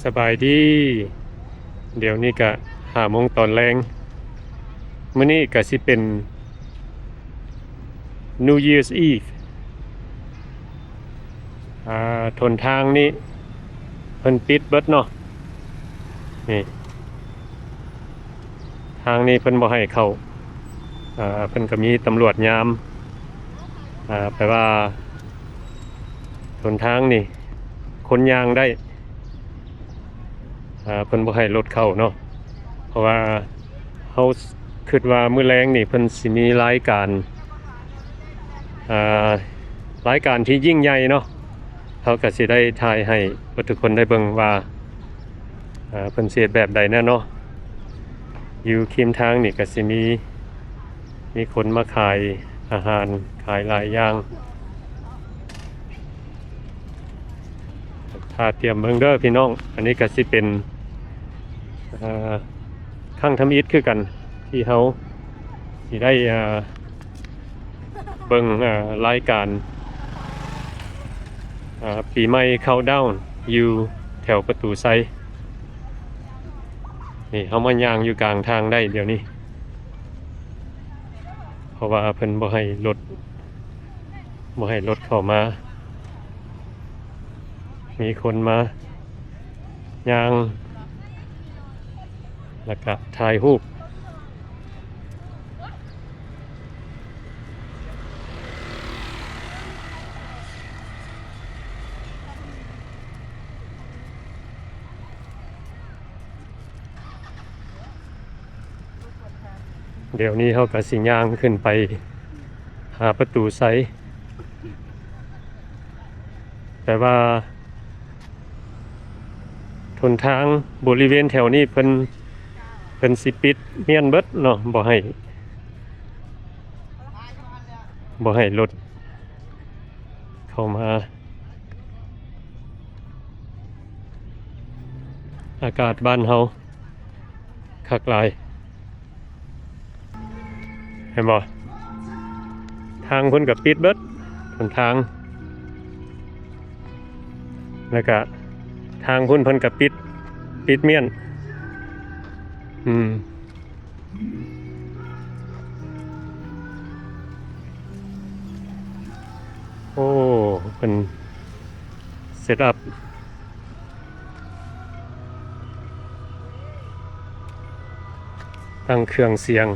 ສະບາຍດີ. ດຽວນີ້ກະຫ້າໂມງຕອນແລງ. ມື້ນີ້ກະຊິເປັນ New Year's Eve. ອ່າ ຫົນທາງນີ້ເພິ່ນປິດເບິດເນາະ. ນີ້ ທາງນີ້ເພິ່ນບໍ່ໃຫ້ເຂົ້າ. ອ່າ ເພິ່ນກໍມີຕຳຫຼວດຍາມ. ອ່າ ແປວ່າຫົນທາງນີ້ຄົນຍ່າງໄດ້. ອ່າ ເພິ່ນບໍ່ໃຫ້ລົດເຂົ້າເນາະ ເພາະວ່າເຮົາຄິດວ່າມື້ແລງນີ້ເພິ່ນຊິມີລາຍການ ອ່າ ລາຍການທີ່ຍິ່ງໃຫຍ່ເນາະ. ເຮົາກໍຊິໄດ້ຖ່າຍໃຫ້ເບິດທຸກຄົນໄດ້ເບິ່ງວ່າ ເອີ ເພິ່ນຊິເຮັດແບບໃດແດ່ເນາະ. ຢູ່ຄລິມທາງນີ້ກໍຊິມີ ມີຄົນມາຂາຍອາຫານ ຂາຍຫຼາຍຢ່າງ. ຖ້າຕຽມເບິ່ງເດີພີ່ນ້ອງ. ອັນນີ້ກໍຊິເປັນ ເອີ ຄັ້ງທຳອິດຄືກັນ ທີ່ເຮົາຊິໄດ້ ເອີ ເບິ່ງ ເອີ ລາຍການ ເອີ ປີໃໝ່ເຄົາດາວຢູ່ແຖວປະຕູໄຊ. ນີ້ ເຮົາມາຍ່າງຢູ່ກາງທາງໄດ້ດຽວນີ້ ເພາະວ່າເພິ່ນບໍ່ໃຫ້ລົດ ບໍ່ໃຫ້ລົດເຂົ້າມາ. ມີຄົນມາຍ່າງ ແລ້ວກະຖ່າຍຮູບ. ດຽວນີ້ເຮົາກະຊິຍ່າງຂຶ້ນໄປຫາປະຕູໄຊ. ແຕ່ວ່າຫົນທາງບໍລິເວນແຖວນີ້ເພິ່ນ ເພິ່ນຊິປິດມ້ຽນເບິດເນາະ ບໍ່ໃຫ້ ບໍ່ໃຫ້ລົດເຂົ້າມາ. ອາກາດບ້ານເຮົາຄັກຫຼາຍ. ເຫັນບໍ່? ທາງເພິ່ນກໍປິດເບິດ ຫົນທາງ ແລ້ວກະທາງພຸ້ນເພິ່ນກໍປິດ ປິດມ້ຽນ. ອືມ ໂອ້ ເພິ່ນເຊັດອັບ ຕັ້ງເຄື່ອງສຽງ.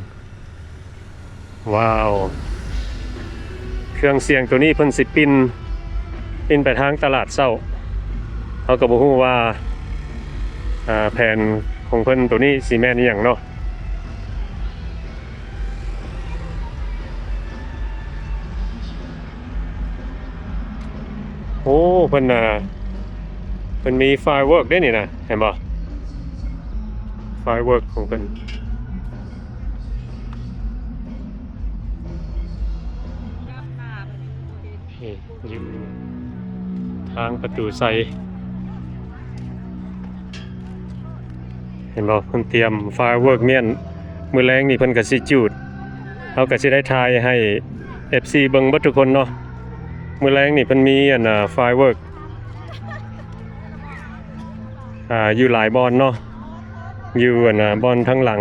ວ້າວ ເຄື່ອງສຽງໂຕນີ້ເພິ່ນຊິປິ່ນ ປິ່ນໄປທາງຕະຫຼາດເຊົ້າ. ເຮົາກໍບໍ່ຮູ້ວ່າ ອ່າ ແຜນຂອງເພິ່ນໂຕນີ້ຊິແມ່ນອີ່ຫຍັງເນາະ. ໂອ້ ເພິ່ນ ອ່າ ເພິ່ນມີ firework ເດ້ນີ້ນະ ເຫັນບໍ່? firework ຂອງເພິ່ນ. ນີ້ ຢູ່ທາງປະຕູໄຊ ເຫັນບໍ່? ເພິ່ນຕຽມ firework ມ້ຽນ ມື້ແລງນີ້ເພິ່ນກໍຊິຈູດ. ເຮົາກໍຊິໄດ້ຖ່າຍໃຫ້ ເອັຟຊີ ເບິ່ງເບິດທຸກຄົນເນາະ. ມື້ແລງນີ້ເພິ່ນມີ ອັນ ອ່າ firework ອ່າ ຢູ່ຫຼາຍບ່ອນເນາະ ຢູ່ ອັນ ອ່າ ບ່ອນທາງຫຼັງ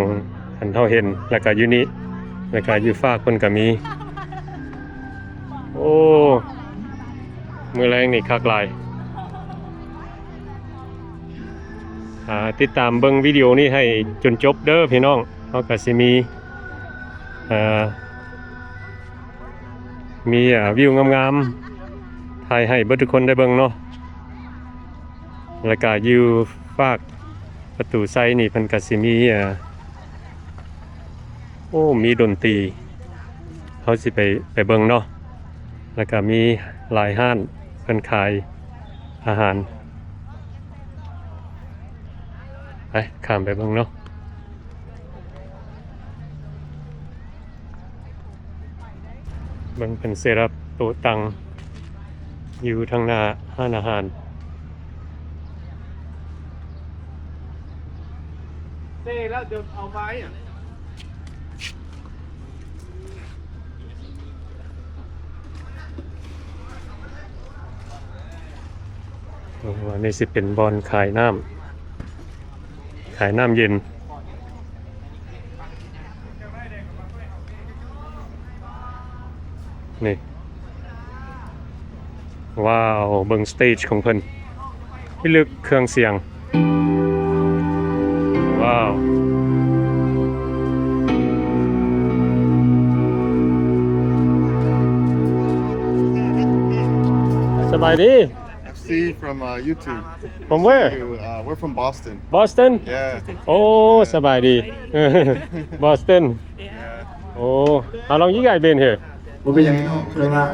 ອັນເຮົາເຫັນ ແລ້ວກະຢູ່ນີ້ ແລ້ວກະຢູ່ຟາກພຸ້ນກະມີ. ໂອ້ ມື້ແລງນີ້ຄັກຫຼາຍ. ອ່າ ຕິດຕາມເບິ່ງວິດີໂອນີ້ໃຫ້ຈົນຈົບເດີພີ່ນ້ອງ. ເຮົາກະຊິມີ ອ່າ ມີ ອ່າ ວິວງາມໆ ຖ່າຍໃຫ້ເບິດທຸກຄົນໄດ້ເບິ່ງເນາະ. ແລ້ວກະຢູ່ຟາກປະຕູໄຊນີ້ເພິ່ນກະຊິມີ ອ່າ ໂອ້ ມີດົນຕີ ເຮົາຊິໄປ ໄປເບິ່ງເນາະ. ແລ້ວກະມີຫຼາຍຮ້ານເພິ່ນຂາຍອາຫານ. ໄປ ຂ້າມໄປເບິ່ງເນາະ. ເບິ່ງເພິ່ນເຊັດອັບໂຕະຕັ່ງຢູ່ທາງໜ້າຮ້ານອາຫານ. ເຊແລ້ວເດີນເອົາໄມ້ອະ ໂອ້ ອັນນີ້ຊິເປັນບ່ອນຂາຍນ້ຳ. ຂາຍນ້ຳເຢັນ ນີ້ ວ້າວ ເບິ່ງສະເຕຈຂອງເພິ່ນ ພິລຶກເຄື່ອງສຽງ ວ້າວ ສະບາຍດີ. I've seen from, uh, YouTube. From where? You, uh, we're from Boston. Boston? Yeah. ໂອ້ ສະບາຍດີ Boston. Yeah. ໂອ້ How long you guys been here? ບໍ່ເປັນຫຍັງເນາະ ເພາະວ່າ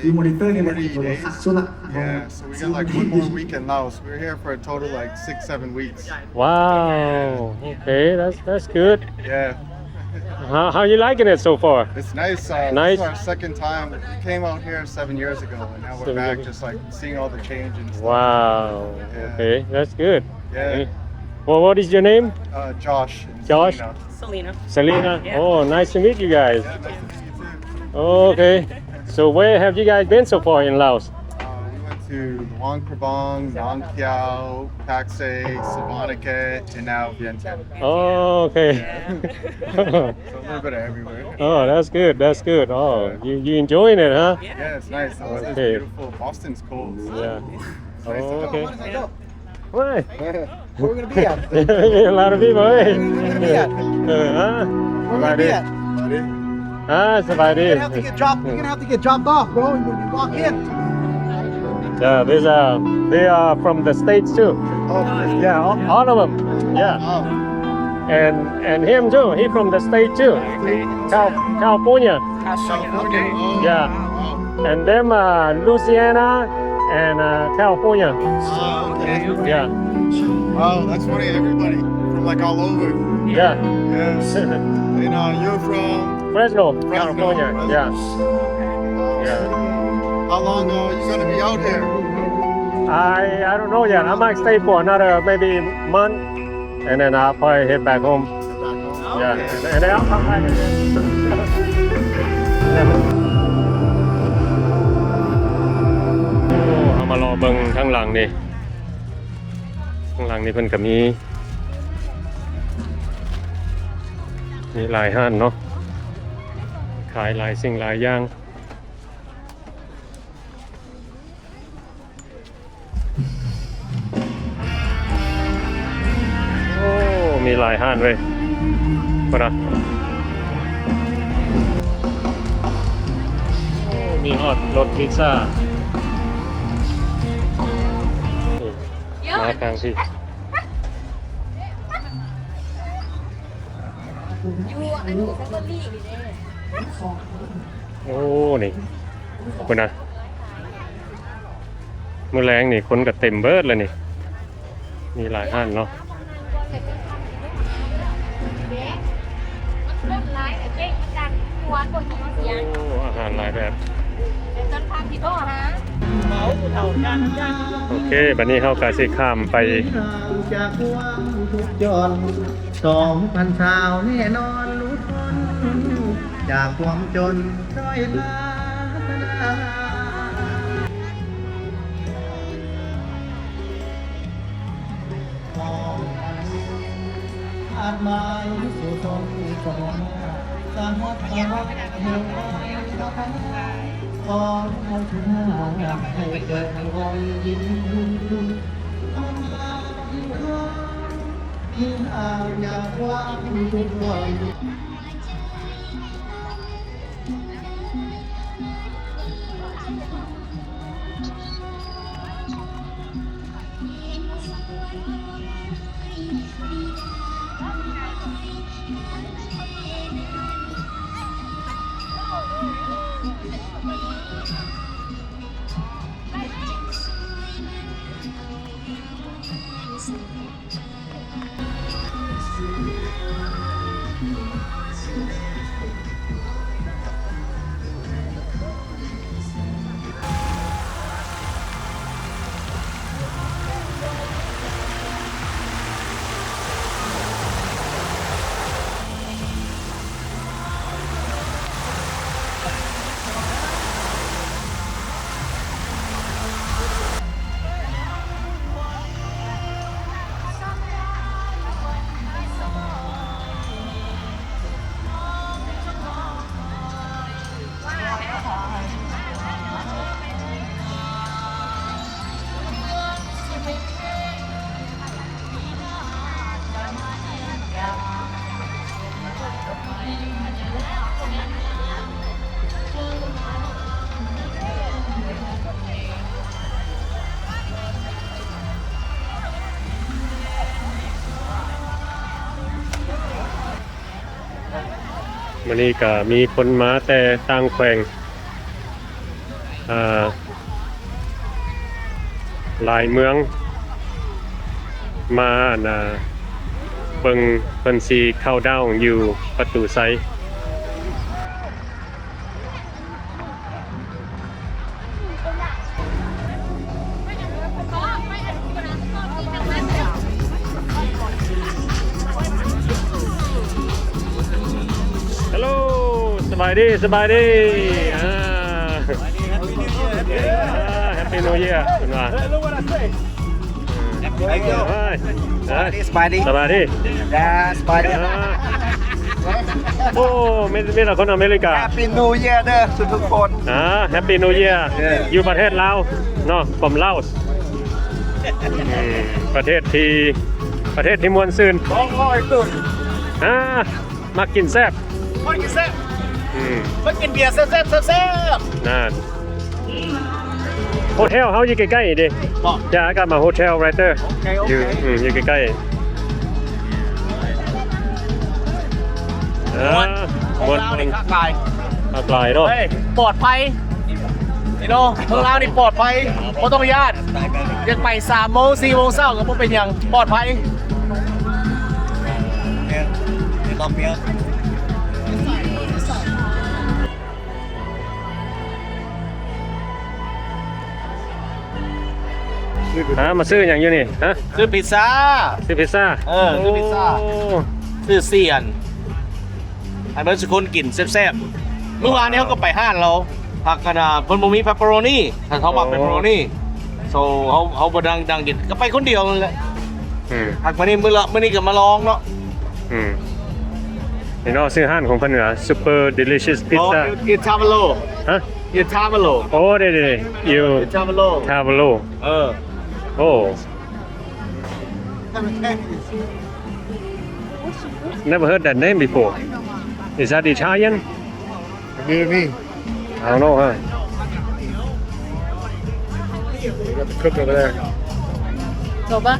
ຢູ່ມອນິເຕີນີ້ແຫຼະ ໂທລະສັບສຸດລະ Yeah, so we got, like, one more week in Laos. We're here for a total, like, six, seven weeks. Wow. Okay, that's, that's good. Yeah. How, how you liking it so far? It's nice. Uh, Nice? This is our second time. We came out here seven years ago, and now we're Seven back, years. Just, like, seeing all the change and stuff. Wow. Yeah. Okay, that's good. Yeah. Well, what is your name? Uh, Josh and Josh? Selena. Selena. Selena? Yeah. Oh, nice to meet you guys. Yeah, nice to meet you too. Okay. So where have you guys been so far in Laos? Uh, we went to Luang Prabang, Nong Keo, Pak Sae, Savannakhet, and now Vientiane. Oh, okay. Yeah. So a little bit of everywhere. Oh, that's good. That's good. Oh, you, you enjoying it, huh? Yeah, it's nice. The weather's beautiful. Boston's cold. Yeah. Nice to know. Oh, okay. Where? Where we gonna be at? A lot of people, hey. Where we gonna be at? ເອີ ຮະ Where we gonna be at? ອ່າ ສະບາຍດີ. You're gonna have to get dropped, you're gonna have to get dropped off, bro, when you walk in. Yeah, these are, they are from the States too. Oh, yeah, all, all of them. Yeah. Oh. And, and him too, he from the States too. Cal-, California. California. Okay. Yeah. Wow. And them, uh, Louisiana and, uh, California. Oh, okay. Yeah. Wow, that's funny. Everybody from, like, all over. Yeah. Yes. And, uh, you're from Fresno, Fresno, California. Fresno. Yeah. Wow. Yeah. How long, uh, you gonna be out here? I, I don't know yet. I might stay for another maybe month. And then I'll probably head back home. Head back home? Yeah. Okay. And then I'll come back again. ໂອ້ ເຮົາມາເລາະເບິ່ງທາງຫຼັງນີ້ ທາງຫຼັງນີ້ເພິ່ນກະມີ ມີຫຼາຍຮ້ານເນາະ ຂາຍຫຼາຍສິ່ງຫຼາຍຢ່າງ. ໂອ້ ມີຫຼາຍຮ້ານເວີຍ ພຸ້ນນະ ໂອ້ ມີຮອດລົດພິຊຊາ ນີ້ ມາທາງພີ້ ຢູ່ອັນນີ້ ເຊັນເຕີຣີນີ້ເດ້. ໂອ້ ນີ້ ພຸ້ນນະ ມື້ແລງນີ້ຄົນກະເຕັມເບີດແລ້ວນີ້ ມີຫຼາຍຮ້ານເນາະ. ໂອ້ ອາຫານຫຼາຍແບບ. ໂອເຄ ບາດນີ້ເຮົາກະຊິຂ້າມໄປ ສອງພັນຊາວ ແນ່ນອນຫຼຸດພົ້ນຈາກຄວາມຈົນ ດ້ອຍພັດທະນາ. ມື້ນີ້ກໍມີຄົນມາແຕ່ຕ່າງແຂວງ ອ່າ ຫຼາຍເມືອງ ມາ ອັນນ່າ ເບິ່ງເພິ່ນຊິເຂົ້າດາວຢູ່ປະຕູໄຊ. Hello ສະບາຍດີ ສະບາຍດີ ອ່າ Happy New Year ເພິ່ນວ່າ. Thank you. ເອີຍ ສະບາຍດີ ສະບາຍດີ ສະບາຍດີ ເອີຍ ສະບາຍດີ ອ່າ ໂອ້ ມີ ມີແຕ່ຄົນອາເມລິກາ. Happy New Year ເດີທຸກໆຄົນ ອ່າ Happy New Year ເອີ ຢູ່ປະເທດລາວເນາະ from Laos ອືມ ປະເທດທີ່ ປະເທດທີ່ມ່ວນຊື່ນ ຂອງອາຫານ ອ່າ ມັກກິນແຊບ ມັກກິນແຊບ ອືມ ມັກກິນເບຍແຊບໆ ແຊບໆ ນັ້ນ ໂຮເທວເຮົາຢູ່ໃກ້ໆເດ້ ເນາະ ຈາກກັບມາໂຮເທວ Writer ໂອເຄ ໂອເຄ ຢູ່ ອືມ ຢູ່ໃກ້ໆ ເອີ ມ່ວນ ມ່ວນ ຄົນລາວນີ້ຄັກຫຼາຍ ຄັກຫຼາຍເນາະ ເອີ ປອດໄພ ພີ່ນ້ອງ ເມືອງລາວນີ້ປອດໄພ ບໍ່ຕ້ອງຢ້ານ ຢາກໄປສາມໂມງ ສີ່ໂມງເຊົ້າກໍບໍ່ເປັນຫຍັງ ປອດໄພ. ຮະ ມາຊື້ຫຍັງຢູ່ນີ້? ຮະ ຊື້ພິດຊາ ຊື້ພິດຊາ ເອີ ຊື້ພິດຊາ ໂອ້ ຊື້ສີ່ອັນ ໃຫ້ເບິດສູ່ຄົນກິນແຊບໆ. ມື້ວານນີ້ເຮົາກໍໄປຮ້ານລາວ ຫາກອັນນ່າ ເພິ່ນບໍ່ມີເປບເປີໂຣນີ ຖ້າເຮົາມັກເປບເປີໂຣນີ ໂຊ ເຮົາ ເຮົາບໍ່ດັງ ດັງກິນ ກໍໄປຄົນດຽວນັ້ນແຫຼະ. ອືມ ຫາກມື້ນີ້ ມື້ລະ ມື້ນີ້ກໍມາລອງເນາະ. ອືມ ນີ້ເນາະ ຊື່ຮ້ານຂອງເພິ່ນວ່າ Super Delicious Pizza. ອໍ It Tavolo ຮະ It Tavolo. ໂອ້ ເດ້ໆ ຢູ່ It Tavolo Tavolo. ເອີ ໂອ້ Never heard that name before. Is that Italian? Maybe. I don't know, huh? You got the cook over there. Soba?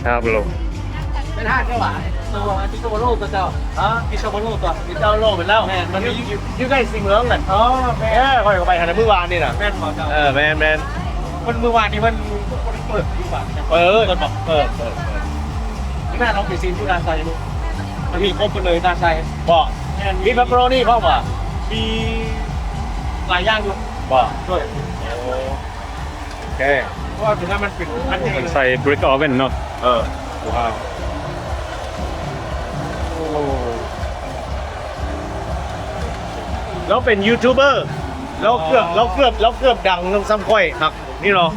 Tavolo. ເປັນຮ້ານເຈົ້າຫວາ? ໂຕ Tavolo ຕົວເຈົ້າ. ຮະ? Tavolo ຕົວ. Tavolo ເປັນແລ້ວ. ແມ່ນ ມັນມີຢູ່ ຢູ່ໃກ້ສີເມືອງນັ້ນ. ອໍ ແມ່ນ. ເອີ ຂ້ອຍກໍໄປຫັ້ນມື້ວານນີ້ນະ. ແມ່ນບໍ່ເຈົ້າ? ເອີ ແມ່ນໆ. ເພິ່ນ ມື້ວານນີ້ເພິ່ນບໍ່ໄດ້ເປີດຢູ່ບາດ. ເປີດ ເປີດບໍ່? ເປີດ ເປີດ ເປີດ. ໜ້າລອງໄປຊີມຢູ່ໜ້າໄຊລູກ ມັນມີຄົບໝົດເລີຍໜ້າໄຊ. ບໍ່ ແມ່ນ ມີເປບເປີໂຣນີພ້ອມບໍ່? ມີຫຼາຍຢ່າງຢູ່. ບໍ່ ໂດຍ ໂອເຄ ເພາະວ່າຕົວນັ້ນມັນເປັນ ມັນໃສ່ brick oven ເນາະ. ເອີ ວ້າວ ໂອ້ ລາວເປັນຢູທູບເບີ ລາວເກືອບ ອໍ ລາວເກືອບ ລາວເກືອບດັງນຳສ່ຳຂ້ອຍຄັກ. ນີ້ເນາະ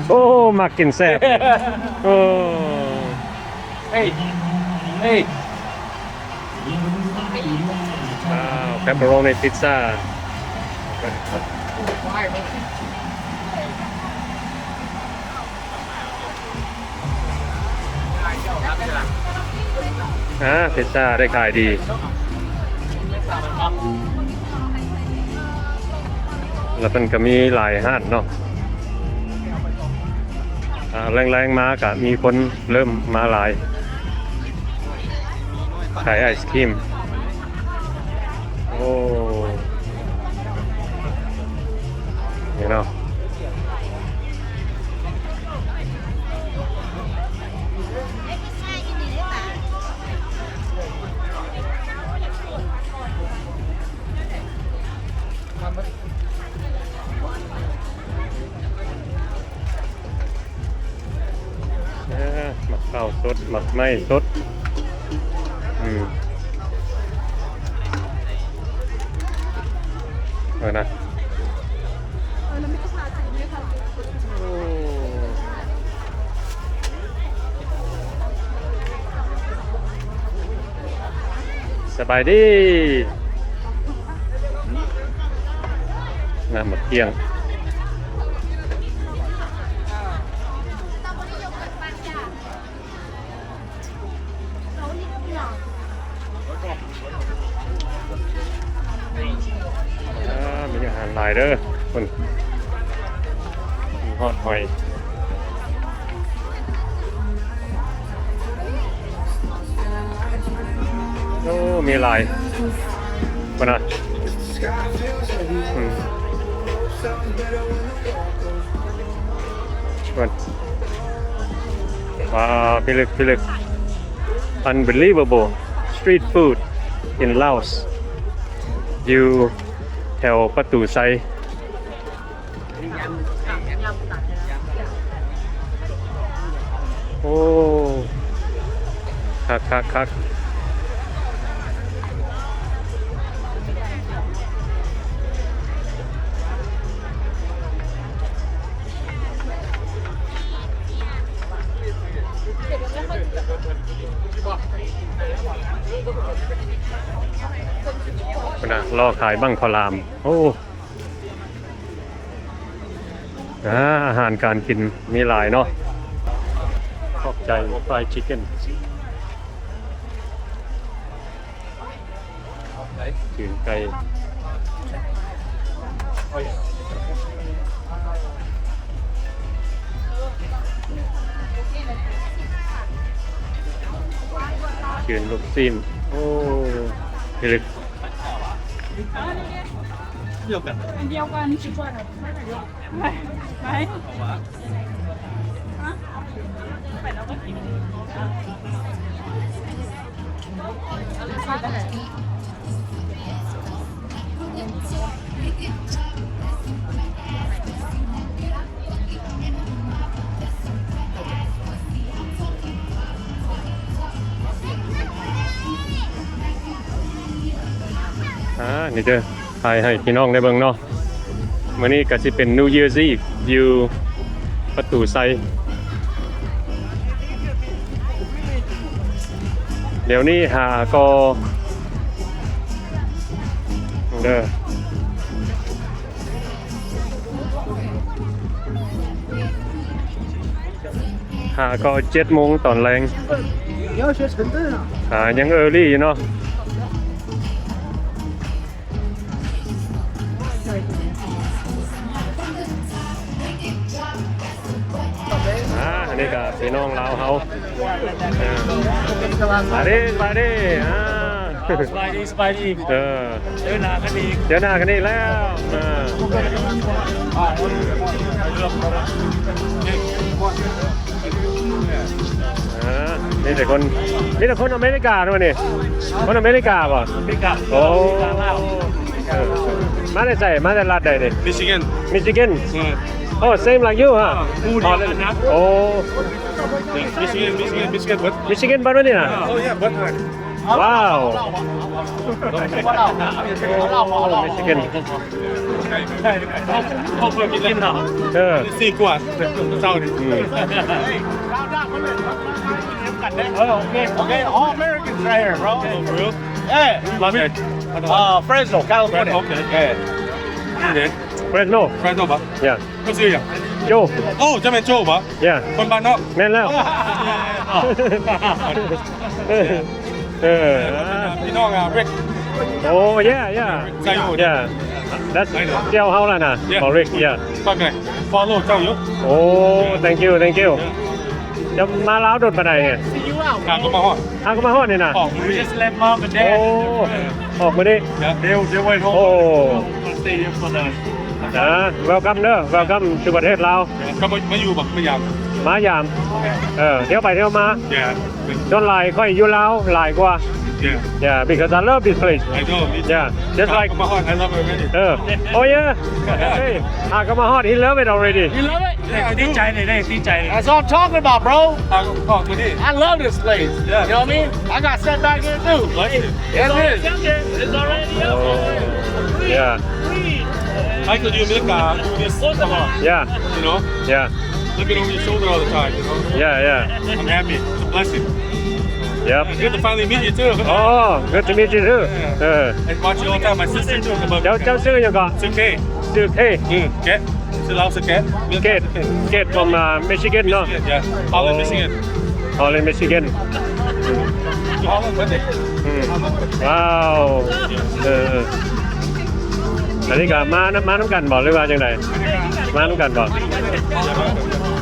ໂອ້ ມັກກິນແຊບ ໂອ້ ເອີຍ ເອີຍ ອ້າວ ເປບເປີໂຣນີພິດຊາ. ອ່າ ພິດຊາໄດ້ຂາຍດີ ແລ້ວເພິ່ນກໍມີຫຼາຍຮ້ານເນາະ. ອ່າ ແລງໆມາກໍມີຄົນເລີ່ມມາຫຼາຍ ຂາຍໄອສະຄຣີມ. ໂອ້ ນີ້ເນາະ ເອີ ໝາກພ້າວສົດ ໝາກໄມ້ສົດ ອືມ ເອີນະ ໂອ້ ສະບາຍດີ. ນ້ຳໝາກກ້ຽງ ອ່າ ມີອາຫານຫຼາຍເດີ ພຸ້ນ ມີຮອດຫອຍ. ໂອ້ ມີຫຼາຍພຸ້ນນະ ອືມ ວ້າວ ພິລຶກ ພິລຶກ Unbelievable street food in Laos ຢູ່ແຖວປະຕູໄຊ. ໂອ້ ຄັກໆໆ ພຸ້ນນະ ລໍຂາຍບັ້ງເຂົ້າຫຼາມ ໂອ້. ອາ ອາຫານການກິນມີຫຼາຍເນາະ ຂອບໃຈ fried chicken ຕີນໄກ່ ຕີນລູກຊີ້ນ ໂອ້ ເຮັດ ດຽວກັນ ອັນດຽວກັນ ໄປ ໄປ ໄປ ໄປແລ້ວກໍກິນ ອາ ນີ້ເດີ ຖ່າຍໃຫ້ພີ່ນ້ອງໄດ້ເບິ່ງເນາະ ມື້ນີ້ກໍຊິເປັນ New Year's Eve ຢູ່ປະຕູໄຊ ດຽວນີ້ຫ້າກໍເດີ ຫ້າກໍເຈັດໂມງຕອນແລງ ອາ ຍັງ early ຢູ່ເນາະ ອາ ອັນນີ້ກໍພີ່ນ້ອງລາວເຮົາ ເອີ ສະບາຍດີ ສະບາຍດີ ອາ ສະບາຍດີ ສະບາຍດີ ເອີ ເຈີໜ້າກັນອີກ ເຈີໜ້າກັນອີກແລ້ວ ເອີ ເອີ ມີແຕ່ຄົນ ມີແຕ່ຄົນອາເມລິກາເນາະນີ້ ຄົນອາເມລິກາບໍ່? ອາເມລິກາ ໂອ້ ເອີ ມາແຕ່ໃສ? ມາແຕ່ລັດໃດນີ້? Michigan Michigan ເອີ Oh, same like you, huh? ໂອ້ Michigan Michigan Michigan ເບິດ Michigan ເບິດນີ້ນະ Oh yeah ເບິດ Wow. Michigan. ເອີ ສີ່ກວ່າເຊົ້ານີ້ ເອີ ໂອເຄ ໂອເຄ all Americans right here, bro. Oh, for real? Yeah. Love it. Uh, Fresno, California. Okay. Yeah. Okay. Fresno. Fresno ປະ? Yeah. ເຈົ້າຊື່ຫຍັງ? ໂຈ. ໂອ້ ເຈົ້າແມ່ນໂຈປະ? Yeah. ຄົນບ້ານເນາະ? ແມ່ນແລ້ວ. ເອີ ພີ່ນ້ອງ Rick. Oh yeah, yeah. Yeah. That's ດຽວເຮົາລະນະ Rick. Yeah. Follow ເຈົ້າຢູ່. Oh, thank you, thank you. ຈະມາລາວດົນປານໃດນີ້? ຫາກໍມາຮອດ ຫາກໍມາຮອດນີ້ນະ. ອອກມື້ນີ້ Oh. ອອກມື້ນີ້. Yeah. They they went home. Oh. Stay here for the Ah, welcome ເດີ welcome to ປະເທດລາວ. ກໍມາ ມາຢູ່ບໍ່? ມາຢາມ ມາຢາມ. ເອີ ທ່ຽວໄປທ່ຽວມາ. Yeah. ສ່ວນຫຼາຍຂ້ອຍຢູ່ລາວຫຼາຍກວ່າ. Yeah. Yeah, because I love this place. I know. Yeah. Just like ມາຮອດ I love it already. ເອີ Oh yeah. Hey, ຫາກໍມາຮອດ he love it already. You love it? ຕິດໃຈເລີຍ ຕິດໃຈເລີຍ. That's what I'm talking about, bro. ຫາກໍມາຮອດມື້ນີ້. I love this place. Yeah. You know what I mean? I got set back here too. Like it. Yes, it is. It's already up. Oh. Yeah. Michael, you America, you this a lot. Yeah. You know? Yeah. Looking over your shoulder all the time, you know? Yeah, yeah. I'm happy. It's a blessing. Yep. It's good to finally meet you too. Oh, good to meet you too. Yeah. ເອີ And watch you all the time. My sister too. ເຈົ້າ ເຈົ້າຊື່ຫຍັງກໍ? ຊື່ເຄ. ຊື່ເຄ. ອືມ ເຄ. ຊື່ລາວຊື່ເຄ. ເຄ ເຄ from, uh, Michigan ເນາະ. Yeah. Holland, Michigan. Holland Michigan. ຢູ່ Holland ເບິດເດ. ອືມ ວ້າວ ເອີ ອັນນີ້ກໍມານຳ ມານຳກັນບໍ່ ຫຼືວ່າຈັ່ງໃດ? ມານຳກັນບໍ່?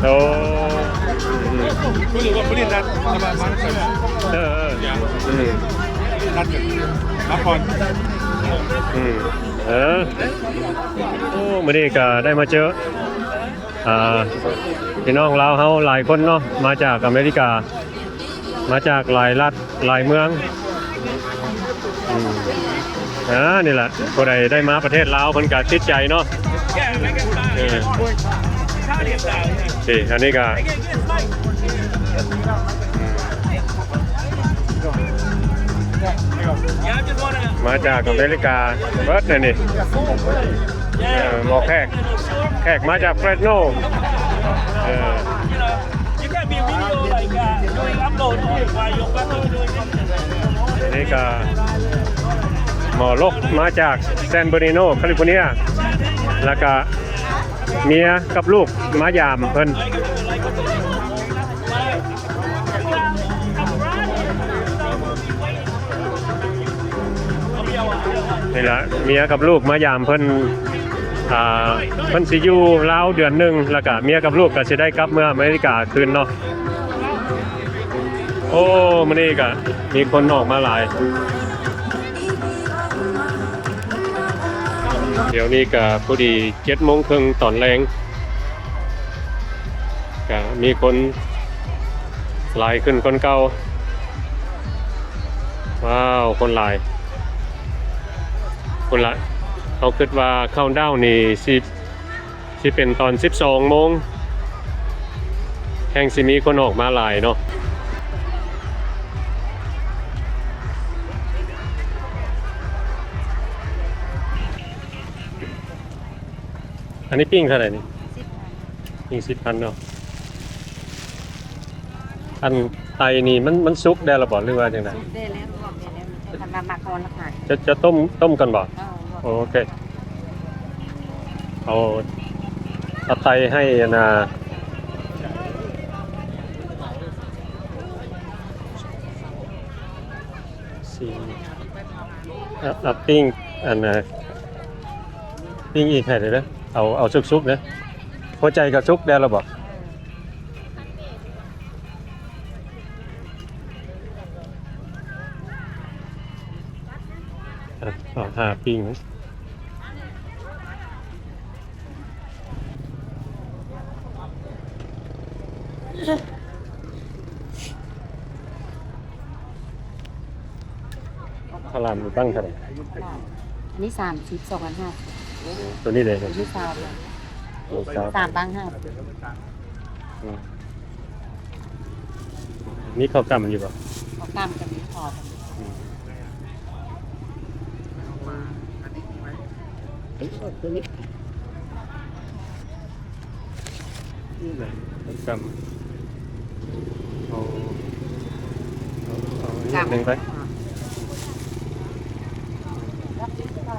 ໂອ້ ອືມ ຮູ້ສຶກວ່າຜູ້ນີ້ນັດ ແຕ່ວ່າມານຳກັນ. ເອີ ເອີ ອືມ ນັດກັນ ນັດກ່ອນ ອືມ ເອີ ໂອ້ ມື້ນີ້ກໍໄດ້ມາເຈີ ອ່າ ພີ່ນ້ອງລາວເຮົາຫຼາຍຄົນເນາະ ມາຈາກອາເມລິກາ ມາຈາກຫຼາຍລັດ ຫຼາຍເມືອງ ອືມ ອ່າ ນີ້ແຫຼະ ຜູ້ໃດໄດ້ມາປະເທດລາວເພິ່ນກໍຕິດໃຈເນາະ ເອີ ນີ້ ອັນນີ້ກໍ ມາຈາກອາເມລິກາເບິດແນວນີ້ ເອີ ໝໍແຂກ ແຂກມາຈາກເຟຣດໂນ ເອີ ນີ້ກໍໝໍລົກມາຈາກແຊນເບີນີໂນ ຄາລິຟໍເນຍ ແລ້ວກະເມຍກັບລູກມາຢາມເພິ່ນ. ນີ້ລະ ເມຍກັບລູກມາຢາມເພິ່ນ ອ່າ ເພິ່ນຊິຢູ່ລາວເດືອນໜຶ່ງ ແລ້ວກະເມຍກັບລູກກໍຊິໄດ້ກັບເມືອອາເມລິກາຄືນເນາະ. ໂອ້ ມື້ນີ້ກະມີຄົນອອກມາຫຼາຍ. ດຽວນີ້ກະພໍດີເຈັດໂມງເຄິ່ງຕອນແລງ ກະມີຄົນຫຼາຍຂຶ້ນກວ່າເກົ່າ. ວ້າວ ຄົນຫຼາຍ ພຸ້ນລະ ເຮົາຄິດວ່າເຄົາດາວນີ້ຊິ ຊິເປັນຕອນສິບສອງໂມງ ແຮ່ງຊິມີຄົນອອກມາຫຼາຍເນາະ. ອັນນີ້ປີ້ງເທົ່າໃດນີ້? ສິບພັນ. ປີ້ງສິບພັນເນາະ. ອັນໄຕນີ້ມັນ ມັນສຸກແດ່ລະບໍ່ ຫຼືວ່າຈັ່ງໃດ? ສຸກແດ່ແລ້ວ ລວກໄດ້ແລ້ວ ຄັນວ່າມັກກ່ອນລະຂາຍ. ຈະ ຈະຕົ້ມ ຕົ້ມກ່ອນບໍ່? ເອີ ລວກ. ໂອເຄ ເອົາ ເອົາໄຕໃຫ້ອັນນ່າ ຊິ ເອົາ ເອົາປີ້ງ ອັນນ່າ ປີ້ງອີກໃຫ້ເດີ້ ເອົາ ເອົາສຸກໆເດີ້. ຫົວໃຈກໍສຸກແດ່ລະບໍ່? ອ່ະ ເອົາຫ້າປີ້ງ. ເຂົ້າຫຼາມນີ້ບັ້ງເທົ່າໃດ? ອັນນີ້ສາມສິບ ສອງອັນຫ້າສິບ. ໂຕນີ້ເດ? ອັນນີ້ຊາວ. ໂອ້ ຊາວ ສາມບັ້ງຫ້າສິບ. ອືມ ມີເຂົ້າກ້ຳຢູ່ບໍ່? ເຂົ້າກ້ຳກໍມີ ພໍກັນ. ອືມ ອັນນີ້ ອັນນີ້ ນີ້ນະ ເຂົ້າກ້ຳ. ເອົາ ເອົາ ເອົາອັນນີ້ອັນໜຶ່ງໄປ.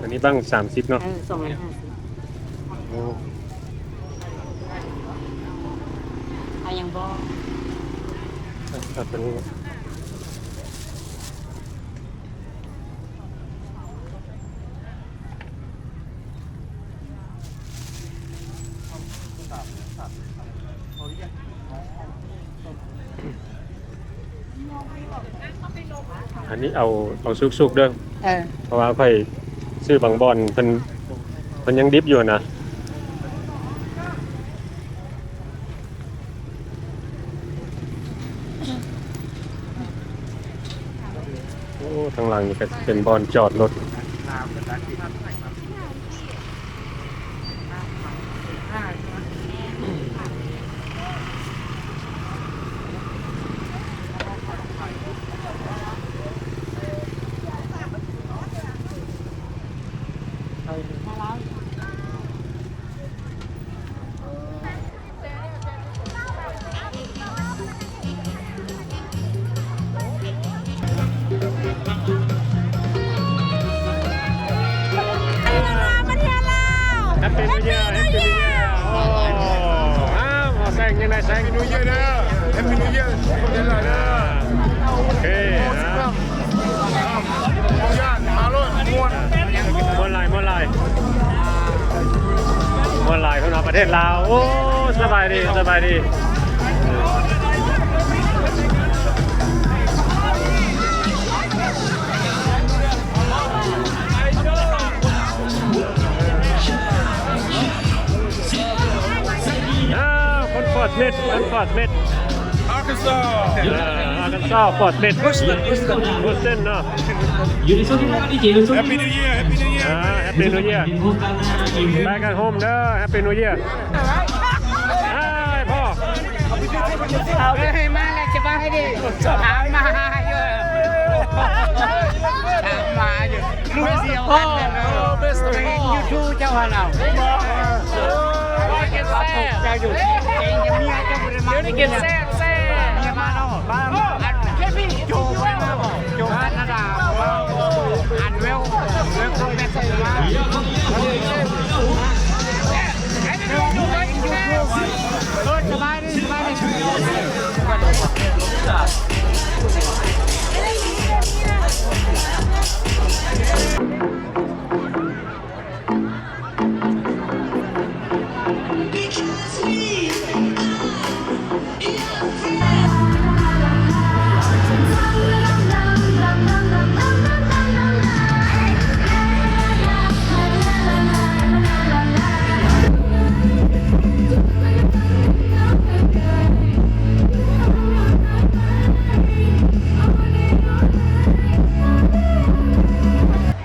ອັນນີ້ບັ້ງສາມສິບເນາະ. ເອີ ສອງຮ້ອຍຫ້າສິບ. ໂອ້ ເອົາຫຍັງບໍ່? ເອົາ ເອົາຕົວນີ້. ອັນນີ້ເອົາ ເອົາສຸກໆເດີ້. ເອີ ເພາະວ່າຂ້ອຍຊື້ບາງບ່ອນເພິ່ນ ເພິ່ນຍັງດິບຢູ່ນະ. ໂອ້ ທາງຫຼັງນີ້ກໍເປັນບ່ອນຈອດລົດ. Happy New Year, Happy New Year. ໂອ້ ອ້າວ ແຊງຍັງໄດ້ແຊງ Happy New Year ເດີ. Happy New Year ເດີ. ໂອເຄ ນະ. ຢ້ານມາໂລດ ມ່ວນ ມ່ວນຫຼາຍ ມ່ວນຫຼາຍ ມ່ວນຫຼາຍເພິ່ນວ່າປະເທດລາວ. ໂອ້ ສະບາຍດີ ສະບາຍດີ. Smith ອັນ Fort Smith Arkansas ເອີ Arkansas Fort Smith Houston ເນາະ ຢູ່ໃນໂຊນທີ່ວ່າດີເຈຢູ່ໂຊນ Happy New Year Happy New Year ອ່າ Happy New Year Back at home ເດີ Happy New Year ອ້າຍພໍ່ ເອົາເລີຍ ມາແລ້ວ ສະບາຍດີ ຖາມມາຫາຢູ່ ຖາມມາຢູ່ ມື້ດຽວກັນເລີຍ ເປັນຢູທູບເຈົ້າຫັ້ນເອົາ ກິນແຊບ ເຈົ້າຢູ່ ເມຍເຈົ້າບໍ່ໄດ້ມາ ດຽວນີ້ກິນແຊບໆ ເມຍມາເນາະ ອັນໂຈບໍ່ໄດ້ມາບໍ່ ໂຈແຄນາດາ ອັນເວວ ເວວຄົນແມ່ນເຂົາມາ ເອີ ສະບາຍ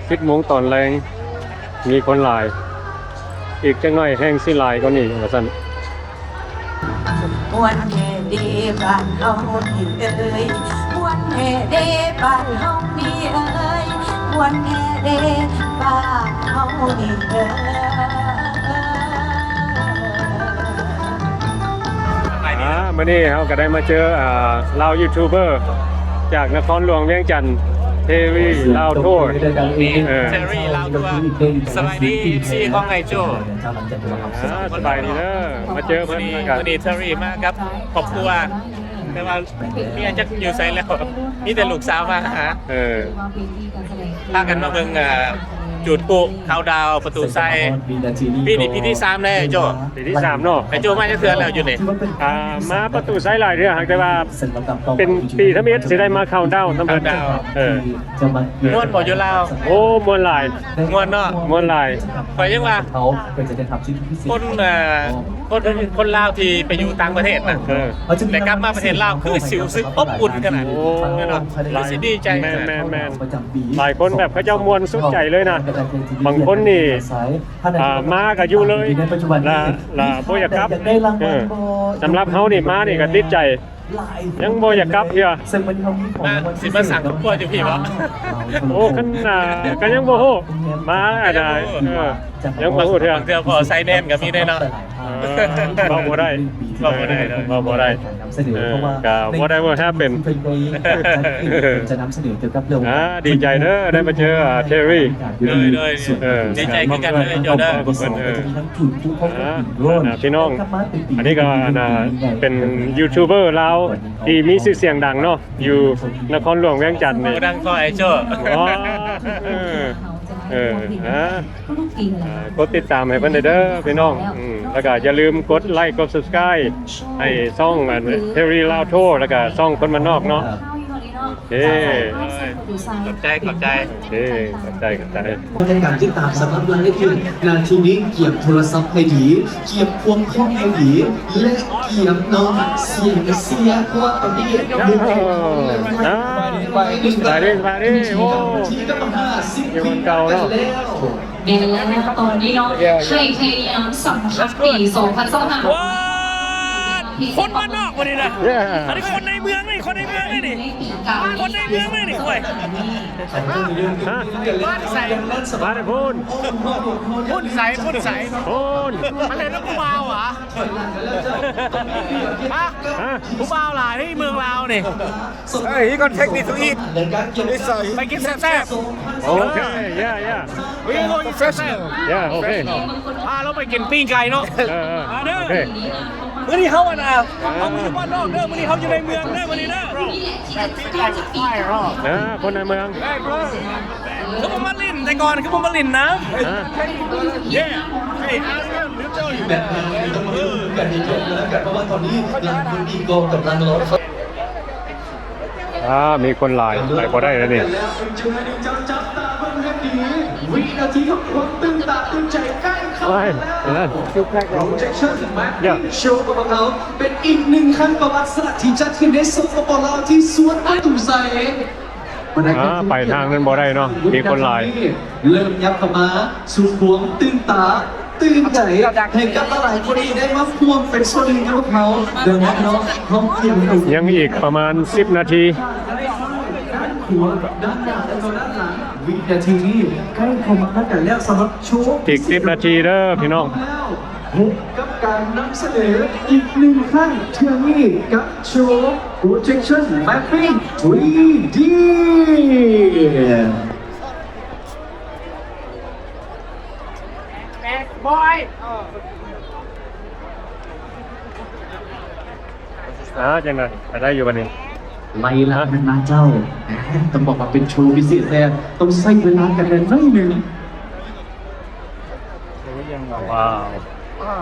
ສິບໂມງຕອນແລງ ມີຄົນຫຼາຍ ອີກຈັກໜ້ອຍແຮ່ງຊິຫຼາຍກວ່ານີ້ວ່າຊັ້ນ. ມ່ວນແທ້ເດ້ບ້ານເຮົານີ້ເອີຍ ມ່ວນແທ້ເດ້ບ້ານເຮົານີ້ເອີຍ ມ່ວນແທ້ເດ້ບ້ານເຮົານີ້ເອີຍ. ອ່າ ມື້ນີ້ເຮົາກໍໄດ້ມາເຈີ ອ່າ ລາວຢູທູບເບີຈາກນະຄອນຫຼວງວຽງຈັນ ເທຣີລາວທົວ ເອີ ເທຣີລາວທົວ ສະບາຍດີ ເອັຟຊີ ຂອງໄອໂຈ້. ອ່າ ສະບາຍດີເດີ ມາເຈີເພິ່ນ ມື້ນີ້ ມື້ນີ້ເທຣີມາກັບຄອບຄົວ ແຕ່ວ່າເມຍຈັກຢູ່ໃສແລ້ວ ມີແຕ່ລູກສາວມາຫາ ເອີ ພາກັນມາເບິ່ງ ອ່າ ຈູດປຸເຄົາດາວປະຕູໄຊ ປີນີ້ປີທີສາມແລ້ວ ໂຈ້ ປີທີສາມເນາະ ໄອໂຈ້ມາຈັກເທື່ອແລ້ວຢູ່ນີ້? ອ່າ ມາປະຕູໄຊຫຼາຍເທື່ອ ຫາກແຕ່ວ່າເປັນປີທຳອິດຊິໄດ້ມາເຄົາດາວນຳເພິ່ນ ເອີ. ມ່ວນບໍ່ຢູ່ລາວ? ໂອ້ ມ່ວນຫຼາຍ ມ່ວນເນາະ ມ່ວນຫຼາຍ. ຂ້ອຍຍັງວ່າ ຄົນ ເອີ ຄົນ ຄົນລາວທີ່ໄປຢູ່ຕ່າງປະເທດນະ ເອີ ໄດ້ກັບມາປະເທດລາວ ຄືຊິຮູ້ສຶກອົບອຸ່ນຂະໜາດ ໂອ້ ແມ່ນບໍ່? ຄືຊິດີໃຈ ແມ່ນໆໆ ຫຼາຍຄົນແບບເຂົາເຈົ້າມ່ວນສຸດໃຈເລີຍນະ. ບາງຄົນນີ້ ອ່າ ມາກໍຢູ່ເລີຍ ລະ ລະບໍ່ຢາກກັບ ເອີ ສຳລັບເຮົານີ້ມານີ້ກໍຕິດໃຈ ຍັງບໍ່ຢາກກັບເທື່ອ. ມາ ຊິມາສ້າງຄອບຄົວຢູ່ພີ້ບໍ່? ໂອ້ ຄັນ ອ່າ ກໍຍັງບໍ່ຮູ້ ມາ ອ່າ ຍັງບໍ່ຮູ້ເທື່ອ ບາງເທື່ອພໍໃສ່ແມ່ນກໍມີເດ້ເນາະ. ເອີ ເວົ້າບໍ່ໄດ້ ເວົ້າບໍ່ໄດ້ ເວົ້າບໍ່ໄດ້ ເອີ ກໍ whatever happen. ອ່າ ດີໃຈເດີ ໄດ້ມາເຈີ ອ່າ ເທຣີ ໂດຍ ໂດຍ ເອີ ດີໃຈຄືກັນເດີ ເຈົ້າເດີ ເອີ ອ່າ ພີ່ນ້ອງ ອັນນີ້ກໍ ອ່າ ເປັນຢູທູບເບີລາວທີ່ມີຊື່ສຽງດັງເນາະ ຢູ່ນະຄອນຫຼວງວຽງຈັນນີ້ ບໍ່ດັງພໍໄອ້ໂຈ້. ອໍ ເອີ ເອີ ອ່າ ອ່າ ກົດຕິດຕາມໃຫ້ເພິ່ນເດີພີ່ນ້ອງ ອືມ ແລ້ວກໍຢ່າລືມກົດໄລກົດ Subscribe ໃຫ້ຊ່ອງ ອ່າ ເທຣີລາວໂທ ແລ້ວກໍຊ່ອງຄົນບ້ານນອກເນາະ. ເອີ ຂອບໃຈ ຂອບໃຈ ເອີ ຂອບໃຈ ຂອບໃຈ. ໃນການຕິດຕາມສຳລັບລາຍລະອຽດ ນາທີນີ້ກຽມໂທລະສັບໃຫ້ດີ ກຽມພວງຄອມໃຫ້ດີ ແລະ ກຽມເນາະ ສຽງເຊຍ ເພາະວ່າຕອນນີ້ ອ່າ ສະບາຍດີ ສະບາຍດີ ໂອ້ ທີ່ກຳລັງຫ້າສິບປີກັນແລ້ວ. ແມ່ນແລ້ວ ຕອນນີ້ເນາະ ໃຫ້ພະຍາຍາມສຳພັດປີສອງພັນຊາວຫ້າ ວ້າ ຄົນບ້ານນອກບໍ່ນີ້ນະ ອັນນີ້ຄົນໃນເມືອງນີ້ ຄົນໃນເມືອງນີ້ ຄົນໃນເມືອງນີ້ ໂອ້ຍ ຮະ ມາແຕ່ໃສ ມາແຕ່ພຸ້ນ ພຸ້ນໃສ ພຸ້ນໃສ ພຸ້ນ ອັນນັ້ນຜູ້ບ່າວຫວາ ຮະ ຮະ ຜູ້ບ່າວຫຼາຍໃນເມືອງລາວນີ້. Hey, you gonna take me to eat? It's, uh, ໄປກິນແຊບໆ. Okay, yeah, yeah. We go eat ແຊບໆ. Yeah, okay. ພາລາວໄປກິນປີ້ງໄກ່ເນາະ. ເອີ ເອີ ມາເດີ. Okay. ມື້ນີ້ເຮົາ ອັນນ່າ ເຮົາຢູ່ບ້ານນອກເດີ ມື້ນີ້ເຮົາຢູ່ໃນເມືອງເດີ ມື້ນີ້ເດີ. ອ່າ ຄົນໃນເມືອງ. ຄືບໍ່ມາຫຼິ້ນແຕ່ກ່ອນ ຄືບໍ່ມາຫຼິ້ນນຳ. ອ່າ Yeah. Hey, ask him, he'll tell you. ແບບນັ້ນຕ້ອງມາເບິ່ງກັນໃຫ້ຈົບແລ້ວກັນ ເພາະວ່າຕອນນີ້ຫຼາຍຄົນນີ້ກໍກຳລັງລໍ. ອ່າ ມີຄົນຫຼາຍ ໄປບໍ່ໄດ້ແລ້ວນີ້. ຈັບຕາເບິ່ງໃຫ້ດີ ວິນາທີຂອງຄວາມຕື່ນຕາຕື່ນໃຈໃກ້ ໂອ້ຍ ນັ້ນ Projection Mapping Show ຂອງພວກເຮົາ ເປັນອີກໜຶ່ງຄັ້ງປະຫວັດສາດທີ່ຈັດຂຶ້ນໃນ ສປປ ລາວ ທີ່ສວນປະຕູໄຊ. ອ່າ ໄປທາງນັ້ນບໍ່ໄດ້ເນາະ ມີຄົນຫຼາຍ. ເລີ່ມຍັບເຂົ້າມາສູ່ຄວາມຕື່ນຕາຕື່ນໃຈ ໃຫ້ກັບຫຼາຍໆຄົນທີ່ໄດ້ມາຮ່ວມເປັນສ່ວນໜຶ່ງກັບພວກເຮົາ. ດັ່ງນັ້ນເນາະ ເຮົາກຽມ ຍັງອີກປະມານສິບນາທີ ດ້ານຂວາ ດ້ານໜ້າ ແລະກໍດ້ານຫຼັງ. ວິນາທີນີ້ໃກ້ເຂົ້າມາກັນແລ້ວ ສຳລັບໂຊ ອີກສິບນາທີເດີພີ່ນ້ອງ. ພົບກັບການນຳສະເໜີອີກໜຶ່ງຄັ້ງເທື່ອນີ້ກັບໂຊ Projection Mapping ທຣີດີ. Next boy. ອ່າ ຈັ່ງໃດ ໄປໄດ້ຢູ່ບັດນີ້ ໄລ່ລະນະເຈົ້າ. ຕ້ອງບອກວ່າເປັນໂຊພິເສດແທ້ ຕ້ອງໃຊ້ເວລາກັນແດ່ໜ້ອຍໜຶ່ງ. ວ້າວ.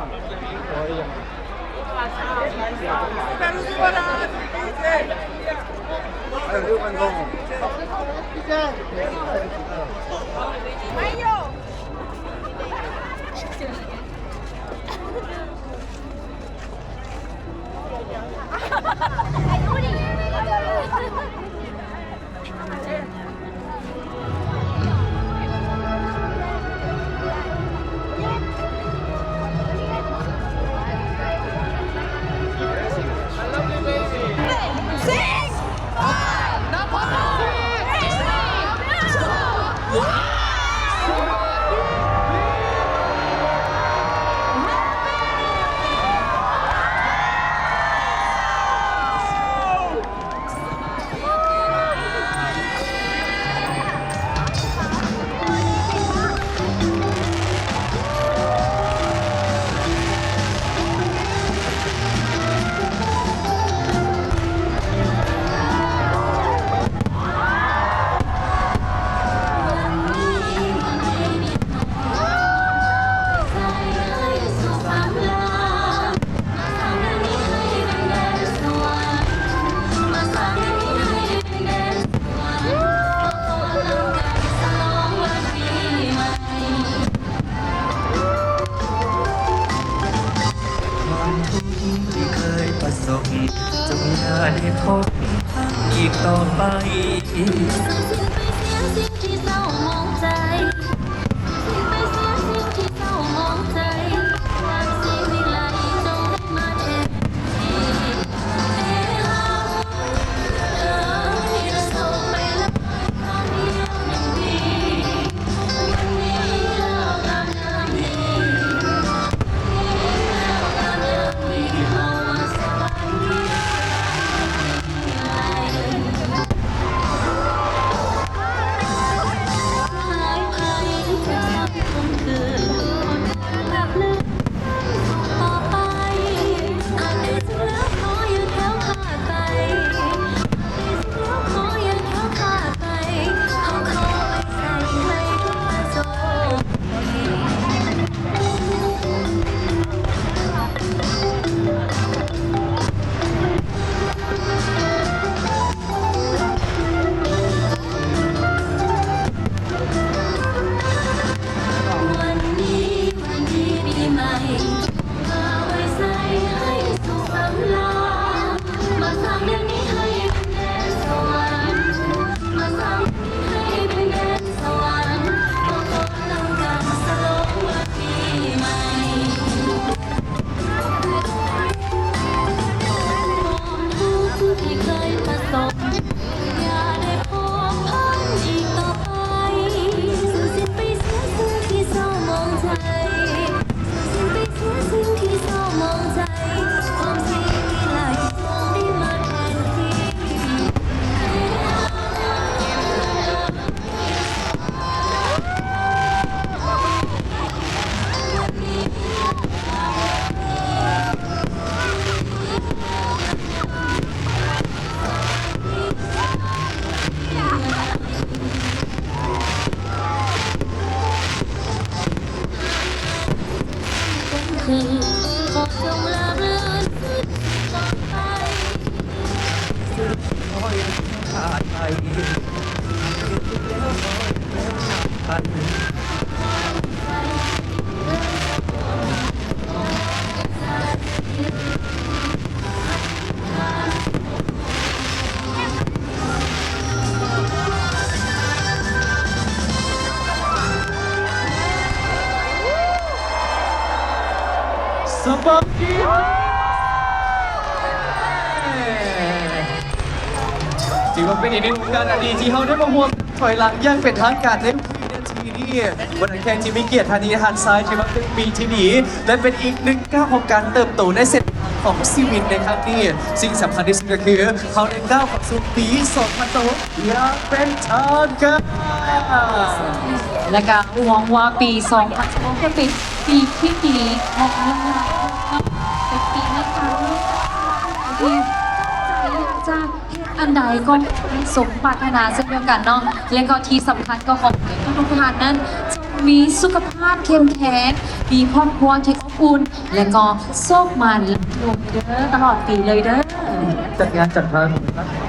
ຖືວ່າເປັນອີກໜຶ່ງໂອກາດອັນດີທີ່ເຮົາໄດ້ມາຮ່ວມຖອຍຫຼັງຢ່າງເປັນທາງການໃນວິນາທີນີ້. ບັນດາແຂກທີ່ມີກຽດທ່ານນີ້ ທ່ານຊາຍ ຖືວ່າເປັນປີທີ່ດີ ແລະ ເປັນອີກໜຶ່ງກ້າວຂອງການເຕີບໂຕໃນເສັ້ນທາງຂອງຊີວິດໃນຄັ້ງນີ້. ສິ່ງສຳຄັນທີ່ສຸດກໍຄື ເຮົາໄດ້ກ້າວເຂົ້າສູ່ປີສອງພັນຊາວຫົກ ຢ່າງເປັນທາງການ ແລະກະຫວັງວ່າປີສອງພັນຊາວຫົກຈະເປັນປີທີ່ດີຂອງເມືອງລາວເນາະ ເປັນປີໃນການທີ່ໃຈຢາກຈະເຮັດອັນໃດກໍໃຫ້ສົມປາດຖະໜາເຊັ່ນດຽວກັນເນາະ ແລະກໍທີ່ສຳຄັນກໍຂໍໃຫ້ທຸກໆທ່ານນັ້ນຈົ່ງມີສຸຂະພາບເຂັ້ມແຂງ ມີຄອບຄົວທີ່ ອຸ່ນ ແລະກໍໂຊກໝານເດີ ຕະຫຼອດປີເລີຍເດີ. ຈັດງານຈາກທາງ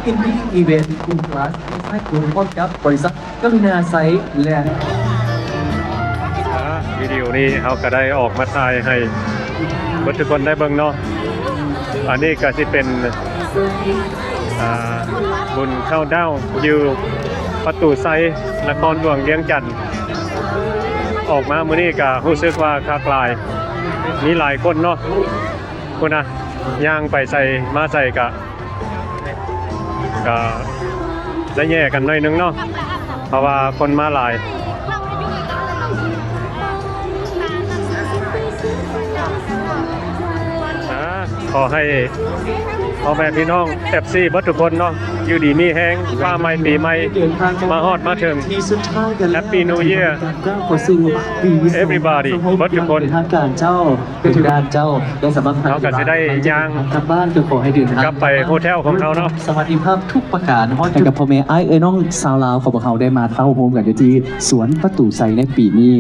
Indie Event Group Plus ໃຫ້ການຮ່ວມກັບບໍລິສັດກະລຸນາໄຊ ແລະ ອ່າ ວິດີໂອນີ້ເຮົາກໍໄດ້ອອກມາຖ່າຍໃຫ້ເບິດທຸກຄົນໄດ້ເບິ່ງເນາະ. ອັນນີ້ກໍຊິເປັນ ອ່າ ບຸນເຂົ້າດາວຢູ່ປະຕູໄຊ ນະຄອນຫຼວງວຽງຈັນ. ອອກມາມື້ນີ້ກະຮູ້ສຶກວ່າຄັກຫຼາຍ ມີຫຼາຍຄົນເນາະ ພຸ້ນນະ ຍ່າງໄປໃສມາໃສກະ ກະໄດ້ແຍ່ກັນໜ້ອຍໜຶ່ງເນາະ ເພາະວ່າຄົນມາຫຼາຍ. ອ່າ ຂໍໃຫ້ພໍ່ແມ່ພີ່ນ້ອງ ເອັຟຊີ ເບິດທຸກຄົນເນາະ ຢູ່ດີມີແຮງ ຟ້າໃໝ່ປີໃໝ່ມາຮອດມາເຖິງ. Happy New Year everybody ເບິດທຸກຄົນ. ເປັນທາງການເຈົ້າ ເປັນທາງການເຈົ້າ ແລະ ສຳລັບທ່ານທີ່ ເຮົາກໍຊິໄດ້ຍ່າງກັບບ້ານ ກໍຂໍໃຫ້ເດີນທາງກັບໄປໂຮເທວຂອງເຮົາເນາະ ສະຫວັດດີພາບທຸກປະການ ຮອດກັບພໍ່ແມ່ອ້າຍເອື້ອຍນ້ອງຊາວລາວຂອງພວກເຮົາ ໄດ້ມາເຕົ້າໂຮມກັນຢູ່ທີ່ສວນປະຕູໄຊໃນປີນີ້.